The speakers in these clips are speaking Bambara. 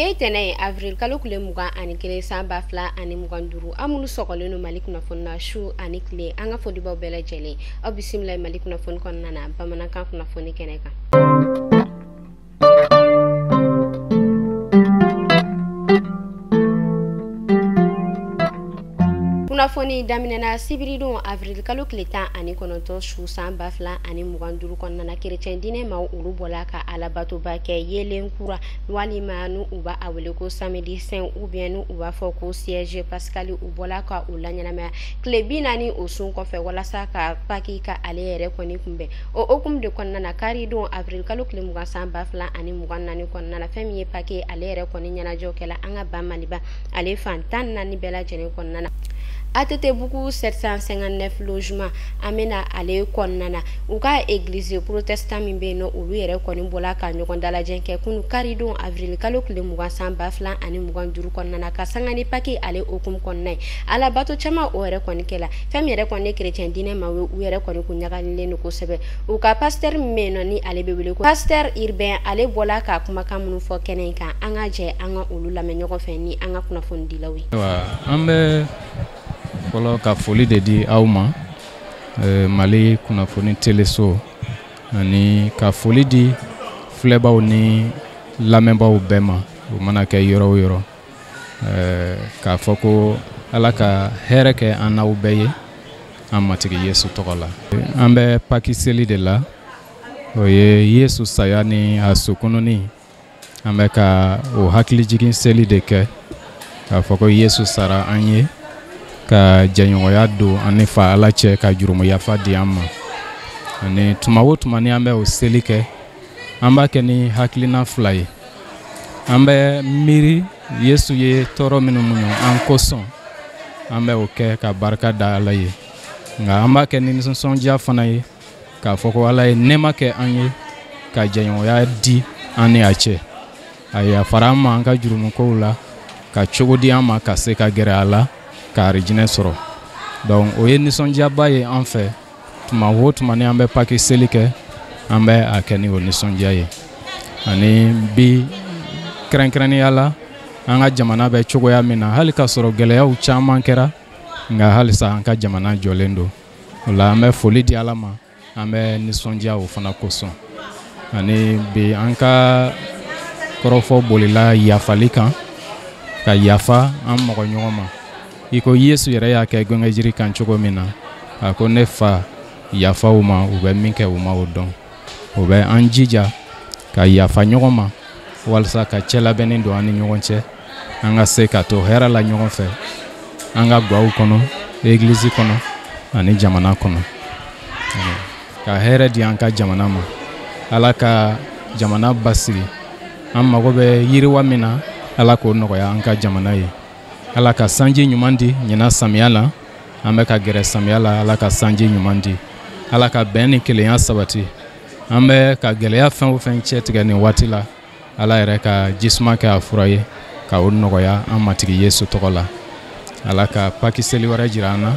Bi ye tɛnɛ ye, avril kalo tile 21 san 2025. Aw minnu sɔgɔlen don Mali kunnafoni na su ani tile, an ka folibaw bɛɛ lajɛlen, aw bisimila Mali kunnafoni kɔnɔna na, bamanankan kunnafoni kɛnɛ kan. Kunnafoni daminɛna sibiridon avril kalo tile 19 su san 2025 kɔnɔna na. Kerecɛn diinɛ maaw, olu bɔla ka alabatoba kɛ yelen kura, walima n'u u b'a wele ko samedi saint, ou bien n'u u b'a fɔ ko cierge pascal. U bɔla ka u laɲɛnamaya tile 40 o sun kɔfɛ walasa ka Pâques ka ale yɛrɛ kɔni kunbɛn. O hukumu de kɔnɔna na, karidon avril kalo tile 20 san 2024 kɔnɔna na, fɛn min ye Pâques ale yɛrɛ kɔni ɲɛnajɛw kɛla an ka ba Maliba ale fan 14 bɛɛ lajɛlen kɔnɔna na. ATT Bugu 759 logement, an bɛna ale kɔnɔna na, u ka église protestant min bɛ yen nɔ, olu yɛrɛ kɔni bɔla ka ɲɔgɔn dalajɛ kɛ kunu karidon avril kalo tile 20 san 2025 kɔnɔna na, ka sanga ni Pâques ale hukumu kɔnɔna ye. Alabato caman o yɛrɛ kɔni kɛla. Fɛn min yɛrɛ kɔni ye kerecɛn diinɛ maaw ye, u yɛrɛ kɔni kun ɲagalilen don kosɛbɛ. U ka pasteur min bɛ yen nɔ, ni ale bɛ wele ko pasteur Urbain, ale bɔla ka kumakan minnu fɔ kɛnɛ in kan, an ka jɛ an ka olu lamɛn ɲɔgɔn fɛ ni an ka kunnafonidilaw ye. An bɛ fɔlɔ ka foli de di aw ma, Mali kunnafoni teleso, ani ka foli di filɛbaw ni lamɛnbaw bɛɛ ma, o mana kɛ yɔrɔ o yɔrɔ, k'a fɔ ko Ala ka hɛrɛ kɛ an n'aw bɛɛ ye an Matigi Yesu tɔgɔ la. An bɛ Pâques seli de la, o ye Yesu saya ni a sukununi. An bɛ ka o hakilijigin seli de kɛ, k'a fɔ ko Yesu sara an ye ka jɛɲɔgɔnya don an ni fa Ala cɛ, ka jurumu yafa di an ma. Ani tuma o tuma ni an bɛ o seli kɛ, an b'a kɛ ni hakilina fila ye. An bɛ miiri Yesu ye tɔɔrɔ minnu muɲu an kosɔn, an bɛ o kɛ ka barika da Ala ye. Nka an b'a kɛ ni nisɔndiya fana ye, k'a fɔ ko Ala ye nɛɛma kɛ an ye ka jɛɲɔgɔnya di an ni a cɛ. A yafara an ma an ka jurumukow la, ka cogo di an ma ka se ka gɛrɛ a la, ka arijinɛ sɔrɔ. Donc o ye nisɔndiyaba ye an fɛ. Tuma o tuma ni an bɛ Pâques seli kɛ, an bɛ a kɛ ni o nisɔndiya ye. Ani bi kɛrɛnkɛrɛnnenya la, an ka jamana bɛ cogoya min na, hali k'a sɔrɔ gɛlɛyaw caman kɛra, nka halisa an ka jamana jɔlen don. O la an bɛ foli di Ala ma, an bɛ nisɔndiya o fana kosɔn. Ani bi an ka kɔrɔfɔ bolila yafali kan, ka yafa an mɔgɔ ɲɔgɔn ma, i ko Yesu yɛrɛ y'a kɛ gɛngɛjiri kan cogo min na. A ko: "Ne fa, yafa u ma, u bɛ min kɛ, u ma o dɔn." O bɛ an jija ka yafa ɲɔgɔn ma, walasa ka cɛ labɛnni don an ni ɲɔgɔn cɛ, an ka se ka to hɛrɛ la ɲɔgɔn fɛ, an ka gaw kɔnɔ, egilizi kɔnɔ ani jamana kɔnɔ. Ka hɛrɛ di an ka jamana ma, Ala ka jamana basigi. An mago bɛ yiriwa min na, Ala k'o nɔgɔya an ka jamana ye. Ala ka sanji ɲuman di ɲinan samiya la. An bɛ ka gɛrɛ samiya la, Ala ka sanji ɲuman di. Ala ka bɛn ni kelenya sabati. An bɛ ka gɛlɛya fɛn o fɛn cɛ tigɛ nin waati la, Ala yɛrɛ ka jisuma kɛ a fura ye, ka o nɔgɔya an Matigi Yesu tɔgɔ la. Ala ka Pâques seli wɛrɛ jira an na,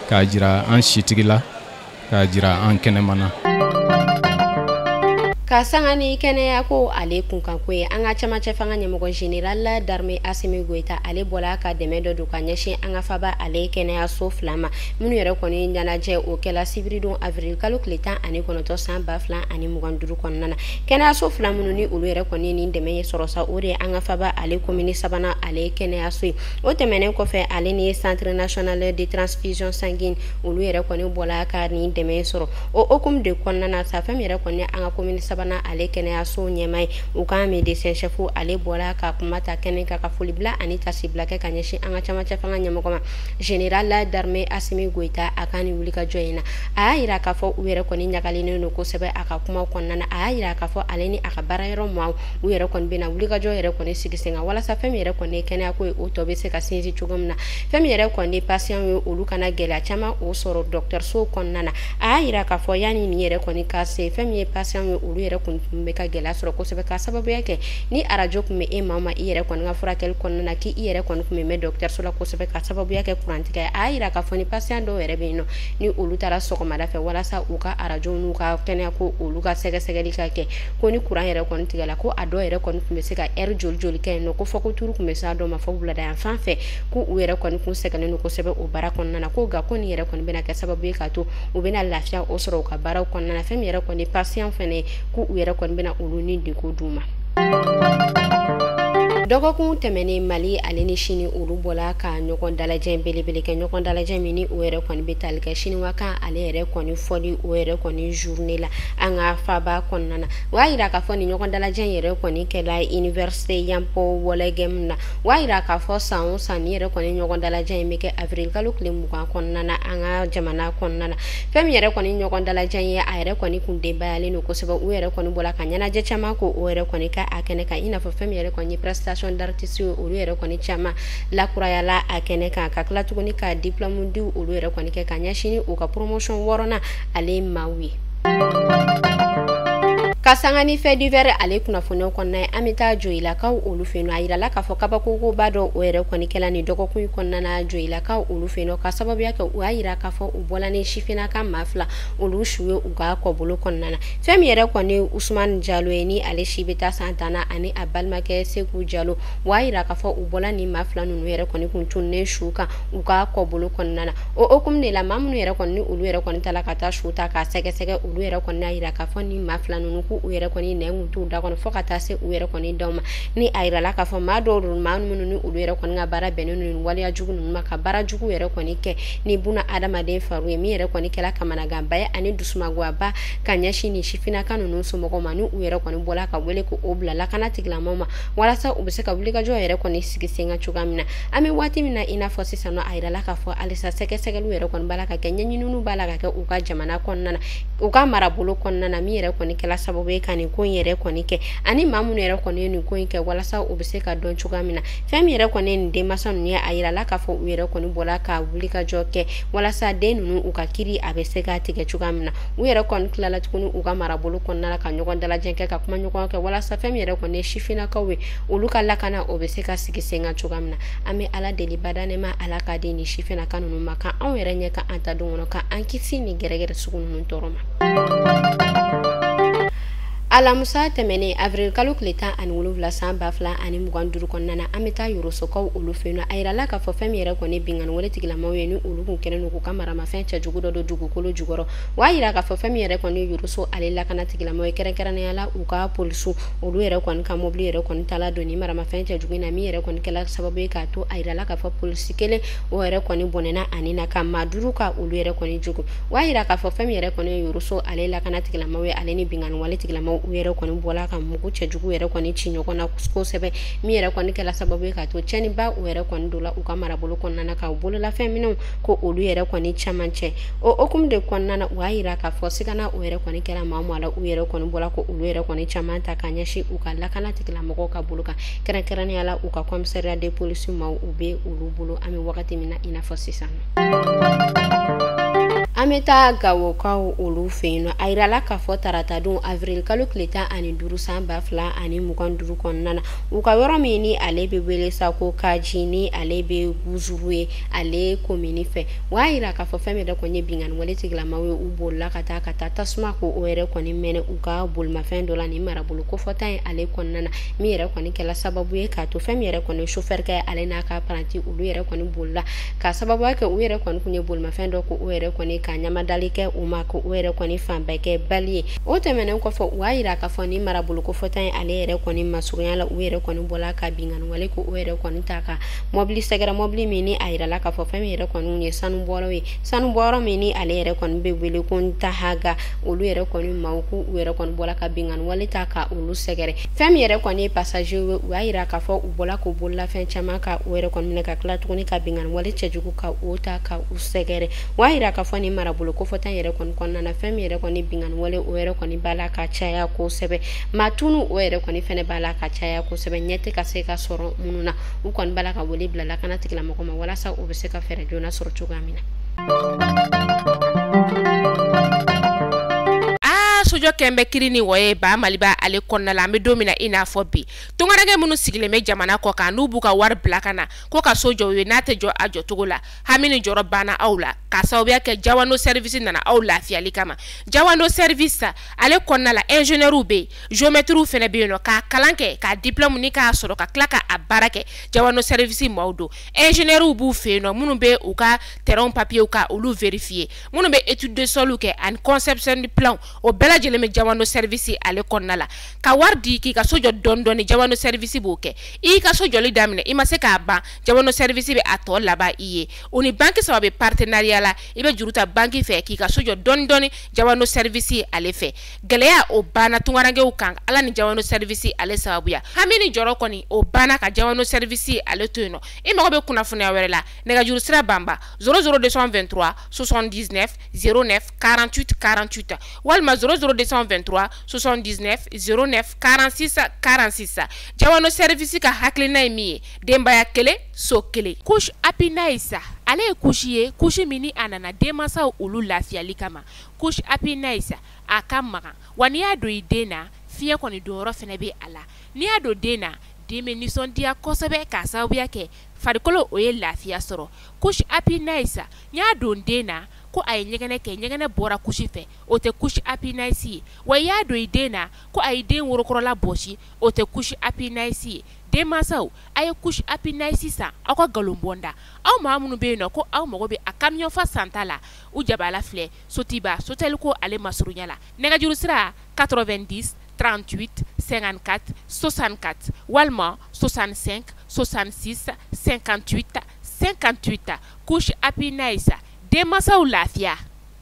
k'a jira an sitigi la, k'a jira an kɛnɛmana. Ka sanga ni kɛnɛya ko ale kunkanko ye, an ka camancɛ fanga ɲɛmɔgɔ général d'armée Assimi Goïta, ale bɔla ka dɛmɛ dɔ don ka ɲɛsin an ka faba ale kɛnɛyaso fila ma, minnu yɛrɛ kɔni ɲɛnajɛ o kɛla sibiridon avril kalo tile 19 san 2025 kɔnɔna na. Kɛnɛyaso fila minnu ni olu yɛrɛ kɔni ni dɛmɛ ye sɔrɔ sa, o de ye an ka faba ale commune sabanan ale kɛnɛyaso ye. O tɛmɛnen kɔfɛ, ale ni Centre national de transfusion sanguine, olu yɛrɛ kɔni bɔla ka nin dɛmɛ sɔrɔ. O hukumu de kɔnɔna na sa, fɛn min yɛrɛ kɔni an ka commune sabanan ale kɛnɛyaso ɲɛma ye, u ka médecin chef, ale bɔra ka kuma ta kɛnɛ kan, ka foli bila ani tasibila kɛ ka ɲɛsin an ka camancɛ fanga ɲɛmɔgɔ ma, général d'armée Assimi Goïta, a ka nin wulikajɔ in na. A y'a yira k'a fɔ u yɛrɛ kɔni ɲagalen don kosɛbɛ. A ka kuma kɔnɔna na, a y'a yira k'a fɔ ale ni a ka baara yɔrɔ maaw, u yɛrɛ kɔni bɛna wulikajɔ yɛrɛ kɔni sigi sen kan, walasa fɛn min yɛrɛ kɔni ye kɛnɛyako ye, o tɔ bɛ se ka sinsin cogo min na, fɛn min yɛrɛ kɔni ye patient ye, olu kana gɛlɛya caman o sɔrɔ dɔgɔtɔrɔso kɔnɔna na. A y'a yira k'a fɔ yanni nin yɛrɛ kɔni ka se, fɛn min ye patient ye, olu yɛrɛ yɛrɛ kun bɛ ka gɛlɛya sɔrɔ kosɛbɛ ka sababuya kɛ ni arajo kun bɛ e maa ma i yɛrɛ kɔni ka furakɛli kɔnɔna na, k'i yɛrɛ kɔni kun bɛ mɛn dɔgɔtɔrɔso la kosɛbɛ ka sababuya kɛ kurantigɛ. A y'a yira k'a fɔ ni patient dɔw yɛrɛ bɛ yen nɔ, ni olu taara sɔgɔmada fɛ walasa u ka arajo n'u ka kɛnɛya ko olu ka sɛgɛsɛgɛli ka kɛ, ko ni kuran yɛrɛ kɔni tigɛla, ko a dɔw yɛrɛ kɔni tun bɛ se ka ɛri joli joli kɛ yen nɔ, ko fɔ ko turu tun bɛ s'a dɔw ma fɔ wulada yan fan fɛ, ko u yɛrɛ kɔni kun sɛgɛnnen don kosɛbɛ o baara kɔnɔna na. Ko nka ko nin yɛrɛ kɔni bɛna kɛ sababu ye k'a to u bɛna lafiya o sɔrɔ u ka baaraw kɔnɔna na. Fɛn min yɛrɛ kɔni patient fɛnɛ, ko u yɛrɛ kɔni bɛna olu ni degun d'u ma. Dɔgɔkun tɛmɛnen, Mali ale ni Sini olu bɔla ka ɲɔgɔn dalajɛ belebele kɛ, ɲɔgɔn dalajɛ min ni o yɛrɛ kɔni bɛ tali kɛ siniwakan ale yɛrɛ kɔni fɔli o yɛrɛ kɔni journée la an ka faba kɔnɔna na. O y'a yira k'a fɔ nin ɲɔgɔn dalajɛ yɛrɛ kɔni kɛla université Yampo Wɔlɛgɛm na. O y'a yira k'a fɔ san o san nin yɛrɛ kɔni ɲɔgɔn dalajɛ in bɛ kɛ avril kalo tile 20 kɔnɔna na an ka jamana kɔnɔna na. Fɛn min yɛrɛ kɔni ɲɔgɔn dalajɛ ye, a yɛrɛ kɔni kun denbayalen don kosɛbɛ. U yɛrɛ kɔni bɔla ka ɲɛnajɛ caman ko o yɛrɛ kɔni kɛ a kɛnɛ kan, i n'a fɔ fɛn min yɛrɛ kɔni ye prestation d'artiste olu yɛrɛ kɔni caman lakurayala a kɛnɛ kan, ka tila tuguni ka diplôme di olu yɛrɛ kɔni kɛ ka ɲɛsin u ka promotion 6nan ale maaw ye. Ka sanga ni fait divers ale kunnafoniyaw kɔnɔna ye, an bɛ taa Joyilakaw olu fɛ yen nɔ. A yirala k'a fɔ kabakokoba dɔ o yɛrɛ kɔni kɛla nin dɔgɔkun in kɔnɔna na Joyilakaw olu fɛ yen nɔ, ka sababuya kɛ u y'a yira k'a fɔ u bɔla ni sifinnaka maa 2 olu su ye u ka kɔbolo kɔnɔna na. Fɛn min yɛrɛ kɔni Usumani Jalo ye, ni ale si bɛ taa san 10 na, ani a balimakɛ Seku Jalo, u y'a yira k'a fɔ u bɔla ni maa 2 ninnu yɛrɛ kɔni kun tununnen su kan u ka kɔbolo kɔnɔna na. O hokumu de la, maa minnu yɛrɛ kɔni ni olu yɛrɛ kɔni taala ka taa su ta k'a sɛgɛsɛgɛ, olu yɛrɛ kɔni y'a yira k'a fɔ ni maa 2 ninnu k'u yɛrɛ kɔni nɛn kun t'u da kɔnɔ fo ka taa se u yɛrɛ kɔni daw ma. Ni a yirala k'a fɔ maa dɔw don, maa minnu ni olu yɛrɛ kɔni ka baara bɛnnen don nin waleya jugu ninnu ma, ka baara jugu yɛrɛ kɔni kɛ ni buna adamaden faru ye, min yɛrɛ kɔni kɛla kamanaganba ye ani dusumagoyaba ka ɲɛsin nin sifinnaka ninnu somɔgɔw ma, ni u yɛrɛ kɔni bɔla ka wele k'o bila lakana tigilamɔgɔw ma walasa u bɛ se ka wulikajɔ yɛrɛ kɔni sigi sen kan cogoya min na. An bɛ waati min na i n'a fɔ sisan nɔ, a yirala k'a fɔ halisa sɛgɛsɛgɛliw yɛrɛ kɔni b'a la ka kɛ, ɲɛɲininiw b'a la ka kɛ u ka jamana kɔnɔna na, u ka marabolo kɔnɔna na, min yɛrɛ kɔni kɛla sababu ye ka nin ko in yɛrɛ kɔni kɛ, ani maa minnu yɛrɛ kɔni ye nin ko in kɛ walasa u bɛ se ka dɔn cogoya min na. Fɛn min yɛrɛ kɔni ye nin denmansa ninnu ye, a yirala k'a fɔ u yɛrɛ kɔni bɔla ka wulikajɔ kɛ walasa den ninnu u ka kiiri a bɛ se ka tigɛ cogoya min na. U yɛrɛ kɔni tilala tuguni u ka marabolo kɔnɔna la ka ɲɔgɔn dalajɛ kɛ, ka kuma ɲɔgɔn kɛ walasa fɛn min yɛrɛ kɔni ye sifinnakaw ye, olu ka lakana o bɛ se ka sigi sen kan cogoya min na. An bɛ Ala deli badanɛma, Ala ka den nin sifinnaka ninnu ma, ka anw yɛrɛ ɲɛ ka an ta don kɔnɔ, ka an kisi nin gɛrɛgɛrɛ sugu ninnu tɔɔrɔ ma. Alamusa tɛmɛnen avril kalo tile 17 san 2025 kɔnɔna na, an bɛ taa Yorosokaw olu fɛ yen nɔ. A yirala k'a fɔ fɛn min yɛrɛ kɔni binkanni wale tigilamaw ye, ni olu kun kɛlen don k'u ka maramafɛn cɛjugu dɔ don dugukolo jukɔrɔ. O y'a yira k'a fɔ fɛn min yɛrɛ kɔni Yoroso ale lakana tigilamaw ye, kɛrɛnkɛrɛnnenya la u ka polisiw, olu yɛrɛ kɔni ka mobili yɛrɛ kɔni taala don ni maramafɛn cɛjugu in na, min yɛrɛ kɔni kɛla sababu ye k'a to a yirala k'a fɔ polisi kelen o yɛrɛ kɔni bɔnɛna ani na ka maa 5 ka olu yɛrɛ kɔni jogo. O y'a yira k'a fɔ fɛn min yɛrɛ kɔni Yoroso ale lakana tigilamaw ye, ale ni binkanni wale tigilamaw u yɛrɛ kɔni bɔla ka mugu cɛjugu yɛrɛ kɔni ci ɲɔgɔn na kosɛbɛ, min yɛrɛ kɔni kɛla sababu ye k'a to tiɲɛniba o yɛrɛ kɔni donna u ka marabolo kɔnɔna na, ka bololafɛn minɛnw ko olu yɛrɛ kɔni caman cɛ. O hokumu de kɔnɔna na, u y'a yira k'a fɔ sigana o yɛrɛ kɔni kɛra maa o maa la, u yɛrɛ kɔni bɔla ko olu yɛrɛ kɔni caman ta ka ɲɛsin u ka lakana tigilamɔgɔw ka bolo kan, kɛrɛnkɛrɛnnenya la u ka commissariat de police maaw u bɛ olu bolo an bɛ wagati min na i n'a fɔ sisan. An bɛ taa Gawokaw olu fɛ yen nɔ. A yirala k'a fɔ taratadon avril kalo tile 15 san 2025 kɔnɔna na, u ka yɔrɔ min ni ale bɛ wele sa ko Kaji, ni ale bɛ Guzuru ye ale komini fɛ, o y'a yira k'a fɔ fɛn min yɛrɛ kɔni ye binkanni wale tigilamaw ye, u bolila ka taa tasuma ko o yɛrɛ kɔni mɛnɛ u ka bolimafɛn dɔ la nin marabolo kofɔta in ale kɔnɔna na, min yɛrɛ kɔni kɛla sababu ye k'a to fɛn min yɛrɛ kɔni chauffeur kɛ ale n'a ka apprenti olu yɛrɛ kɔni bolila ka sababuya kɛ u yɛrɛ kɔni kun ye bolimafɛn dɔ ko o yɛrɛ kɔni ka ɲamadali kɛ u ma, ko o yɛrɛ kɔni fan bɛɛ kɛ bali ye. O tɛmɛnen kɔfɛ, u y'a yira k'a fɔ ni marabolo kofɔta in ale yɛrɛ kɔni masurunya la, u yɛrɛ kɔni bɔla ka binkanni wale ko o yɛrɛ kɔni ta ka mɔbili sɛgɛrɛ, mɔbili min ni a yirala k'a fɔ fɛn min yɛrɛ kɔni ye sanubɔyɔrɔ ye, sanubɔyɔrɔ min ni ale yɛrɛ kɔni bɛ wele ko Ntahaga, olu yɛrɛ kɔni maaw k'u yɛrɛ kɔni bɔla ka binkanni wale ta ka olu sɛgɛrɛ. Fɛn min yɛrɛ kɔni ye passager ye, u y'a yira k'a fɔ u bɔla k'u bololafɛn caman ka u yɛrɛ kɔni minɛ ka tila tuguni ka binkanni wale cɛjugu ka o ta ka u sɛgɛrɛ. U y'a yira k'a fɔ ni marabolo kofɔta yɛrɛ kɔni kɔnɔna na, fɛn min yɛrɛ kɔni binkanni wale o yɛrɛ kɔni b'a la ka caya kosɛbɛ, maa tunu o yɛrɛ kɔni fɛnɛ b'a la ka caya kosɛbɛ, ɲɛ tɛ ka se ka sɔrɔ minnu na. U kɔni b'a la ka wele bila lakana tigilamɔgɔ ma walasa u bɛ se ka fɛɛrɛ joona sɔrɔ cogoya min na. sojɔ kɛn bɛ kiri ni wɔye ba Maliba ale kɔnɔna la. An bɛ don min na i n'a fɔ bi, tungaranke minnu sigilen bɛ jamana kɔ kan n'u b'u ka wari bila ka na ko ka so jɔ u ye, n'a tɛ jɔ a jɔcogo la, hami ni jɔrɔ banna aw la k'a sababuya kɛ Jawando Service nana aw lafiyali kama. Jawando Service ale kɔnɔna la, ingénieur bɛ yen, géomètre fana bɛ yen nɔ, k'a kalan kɛ, k'a diplôme ni k'a sɔrɔ ka tila k'a baara kɛ. Jawando Service maaw don. Ingénieur b'u fɛ yen nɔ minnu bɛ u ka terrain papier ka olu vérifier, minnu bɛ étude de sol kɛ ani conception de plan, o bɛɛ lajɛlen bɛ Jawando Service ale kɔnɔna la. Ka wari di k'i ka so jɔ dɔɔni dɔɔni, Jawando Service b'o kɛ. I y'i ka so jɔli daminɛ, i ma se k'a ban, Jawando Service bɛ a tɔ laban i ye. O ni banque saba bɛ partenariat la, i bɛ juru ta banque fɛ k'i ka so jɔ dɔɔni dɔɔni Jawando Service ale fɛ. Gɛlɛya o banna tungarankew kan Ala ni Jawando Service ale sababuya. Hami ni jɔrɔ kɔni o banna ka Jawando Service ale to yen nɔ. I mago bɛ kunnafoniya wɛrɛ la, nɛgɛjuru sira banba 00223 79 09 48 48 walima 00223 79 09 46 46. Jawando Service ka hakilina ye min ye, denbaya kelen so kelen. Couche Happy Nice ale ye couche ye, couche min ni a nana denmansaw olu lafiyali kama. Couche Happy Nice a ka magan, wa n'i y'a don i den na, fiɲɛ kɔni donyɔrɔ fana bɛ a la. N'i y'a don den na, den bɛ nisɔndiya kosɛbɛ k'a sababuya kɛ farikolo o ye lafiya sɔrɔ. Couche Happy Nice n y'a don den na ko a ye ɲɛgɛnɛ kɛ, ɲɛgɛnɛ bɔra couche fɛ, o tɛ couche Happy Nice ye. Wa i y'a don i den na ko a ye den worokɔrɔla bɔsi, o tɛ couche Happy Nice ye. Denmansaw a ye couche Happy Nice san aw ka nkalon bɔnda. Aw maa minnu bɛ yen nɔ ko aw mago bɛ a camion fa santa la, u jabala filɛ Sotiba Soteliko ale masurunya la. Nɛgɛjuru sira 90 38 54 64 walima 65 66 58 58. Couche Happy Nice, denmansaw lafiya.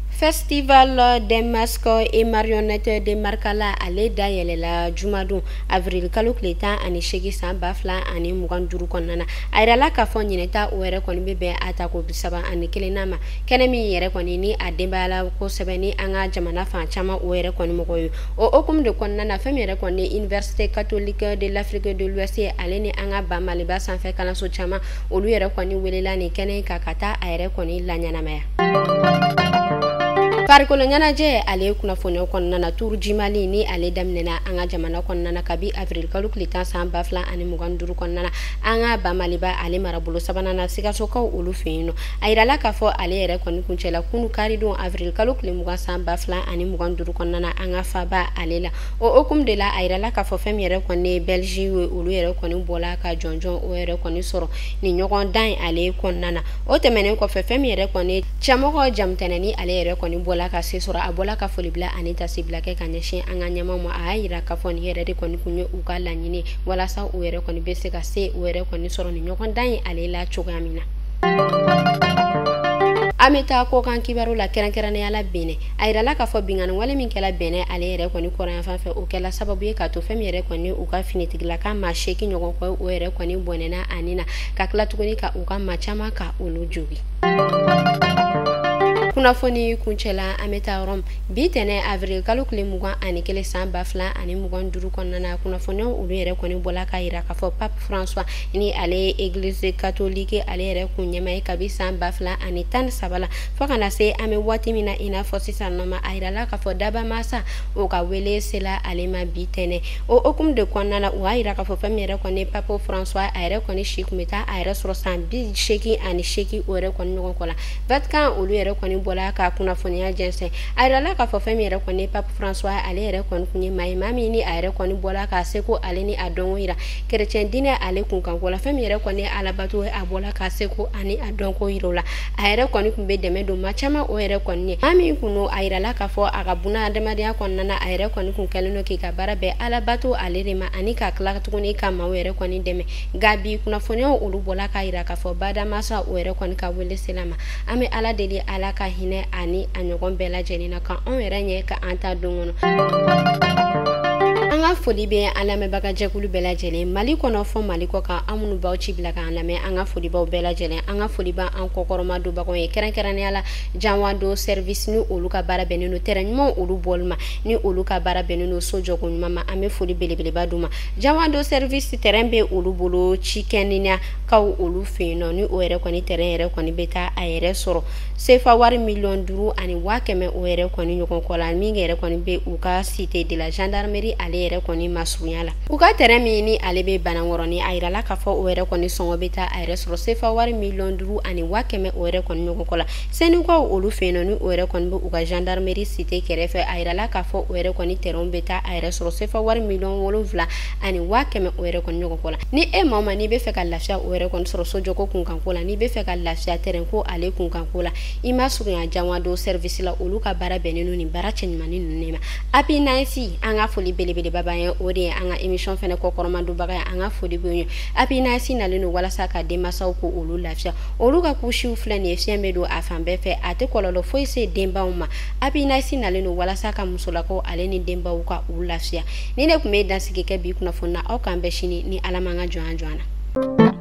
Festival des masques et marionnettes de Markala ale dayɛlɛla jumadon avril kalo tile 18 san 2025 kɔnɔna na. A yirala k'a fɔ ɲinɛta o yɛrɛ kɔni bɛ bɛn a tako 31nan ma. Kɛnɛ min yɛrɛ kɔni ni a denbaya la kosɛbɛ ni an ka jamana fan caman o yɛrɛ kɔni mɔgɔ ye. O hokumu de kɔnɔna na, fɛn min yɛrɛ kɔni Université catholique de l'Afrique de l'Ouest ale ni an ka ba Maliba sanfɛ kalanso caman olu yɛrɛ kɔni welela nin kɛnɛ kan ka taa a yɛrɛ kɔni laɲɛnamaya. Farikolo ɲɛnajɛ ale kunnafoniyaw kɔnɔna na, Tour du Mali ni ale daminɛna an ka jamana kɔnɔna na kabi avril kalo tile 10 san 2025 kɔnɔna na an ka ba Maliba ale marabolo sabanan na Sikasokaw olu fɛ yen nɔ. A yirala k'a fɔ ale yɛrɛ kɔni kuncɛla kunu karidon avril kalo tile 20 san 2025 kɔnɔna na an ka faba ale la. O hokumu de la, a yirala k'a fɔ fɛn min yɛrɛ kɔni ye Belgique ye, olu yɛrɛ kɔni bɔla ka jɔnjɔn o yɛrɛ kɔni sɔrɔ nin ɲɔgɔn dan ale kɔnɔna na. O tɛmɛnen kɔfɛ, fɛn min yɛrɛ kɔni cɛmɔgɔ Jamutɛnɛ ni ale yɛrɛ kɔni bɔla ka se sɔrɔ, a bɔla ka foli bila ani tasibila kɛ ka ɲɛsin an ka ɲɛmaw ma. A y'a yira k'a fɔ nin yɛrɛ de kɔni kun ye u ka laɲini walasa u yɛrɛ kɔni bɛ se ka se u yɛrɛ kɔni sɔrɔ nin ɲɔgɔn dan ye ale la cogoya min na. An bɛ taa kɔkan kibaru la, kɛrɛnkɛrɛnnenya la Benin. A yirala k'a fɔ binkanni wale min kɛla Benin ale yɛrɛ kɔni kɔrɔnyanfan fɛ, o kɛla sababu ye k'a to fɛn min yɛrɛ kɔni u ka finitigilaka maa 8 ɲɔgɔn kɔ o yɛrɛ kɔni bɔnɛna ani na ka tila tuguni ka u ka maa caman ka olu jogin. Kunnafoni kuncɛla, an bɛ taa Rome bi tɛnɛ avril kalo tile 21 san 2025 kɔnɔna na. Kunnafoniyaw olu yɛrɛ kɔni bɔla k'a yira k'a fɔ Pape François ni ale ye Église catholique ale yɛrɛ kun ɲɛmaa ye kabi san 2013 la fo ka na se an bɛ waati min na i n'a fɔ sisan nɔ ma. A yirala k'a fɔ dabamasa o ka wele sela ale ma bi tɛnɛ. O hokumu de kɔnɔna na, u y'a yira k'a fɔ fɛn min yɛrɛ kɔni Pape François a yɛrɛ kɔni si kun bɛ taa a yɛrɛ sɔrɔ san 88 o yɛrɛ kɔni ɲɔgɔn kɔ la. Vatican olu yɛrɛ kɔni bɔla ka kunnafoniya jɛnsɛn. A yirala k'a fɔ fɛn min yɛrɛ kɔni Pape François ale yɛrɛ kɔni kun ye maa ye, maa min ni a yɛrɛ kɔni bɔla k'a seko ale ni a dɔnko yira chrétien diinɛ ale kunkanko la. Fɛn min yɛrɛ kɔni alabato a bɔla k'a seko ani a dɔnko yira o la. A yɛrɛ kɔni kun bɛ dɛmɛ don maa caman o yɛrɛ kɔni ye. Maa min kun don, a yirala k'a fɔ a ka buna adamadenya kɔnɔna na, a yɛrɛ kɔni kun kɛlen don k'i ka baara bɛn alabato ale de ma ani ka tila tuguni ka maaw yɛrɛ kɔni dɛmɛ. Nka bi kunnafoniyaw olu bɔla k'a yira k'a fɔ badamasa o yɛrɛ kɔni ka wele sela ma. An bɛ Ala deli Ala ka hinɛ ani a ɲɔgɔn bɛɛ lajɛlen na ka anw yɛrɛ ɲɛ ka an ta don kɔnɔ. An ka An ka foli bɛ an lamɛnbaga jɛkulu bɛɛ lajɛlen Mali kɔnɔ fɔ Mali kɔ kan, an minnu b'aw ci bila k'an lamɛn, an ka folibaw bɛɛ lajɛlen. An ka foli b'an kɔkɔrɔma donbagaw ye, kɛrɛnkɛrɛnnenya la Janwando Service, ni olu ka baara bɛnnen don terrain ɲumanw olu bɔli ma, ni olu ka baara bɛnnen don so jɔko ɲuman ma. An bɛ foli belebeleba d'u ma. Janwando Service, terrain bɛ olu bolo cikɛninya kaw olu fɛ yen nɔ, ni o yɛrɛ kɔni terrain yɛrɛ kɔni bɛ taa a yɛrɛ sɔrɔ sefa wari 5,100,000 o yɛrɛ kɔni ɲɔgɔn kɔ la, min yɛrɛ kɔni bɛ u ka cité de la gendarmerie ale yɛrɛ kɔni masurunya la. U ka terrain min ni ale bɛ Banankɔrɔni, a yirala k'a fɔ o yɛrɛ kɔni sɔngɔ bɛ taa a yɛrɛ sɔrɔ sefa wari 5,100,000 o yɛrɛ kɔni ɲɔgɔn kɔ la. Senukaw olu fɛ yen nɔ, ni o yɛrɛ kɔni bɛ u ka gendarmerie cité kɛrɛfɛ, a yirala k'a fɔ o yɛrɛ kɔni terrain bɛ taa a yɛrɛ sɔrɔ sefa wari 7,100,000 o yɛrɛ kɔni ɲɔgɔn kɔ la. Ni e maa ma n'i bɛ fɛ ka lafiya o yɛrɛ kɔni sɔrɔ sojɔko kunkanko la, n'i bɛ fɛ ka lafiya terrain ko ale kunkanko la, i ma surunya Janwando Service la. Olu ka baara bɛnnen don nin baara cɛɲumannin ninnu de ma. Api Nansi, an ka foli belebeleba b'an ye, o de ye an ka émission fɛnɛ kɔkɔrɔma donbaga ye. An ka foli b'o ye. Api Nansi nalen don walasa ka denmansaw ko olu lafiya. Olu ka couchew filɛ nin ye, fiɲɛ bɛ don a fan bɛɛ fɛ, a tɛ kɔlɔlɔ foyi se denbaw ma. Api Nansi nalen don walasa ka musolakaw ale ni denbaw ka u lafiya. Ni ne tun bɛ dansigi kɛ bi kunnafoni na, aw k'an bɛn sini ni Ala m'an ka jɔnya jɔ an na.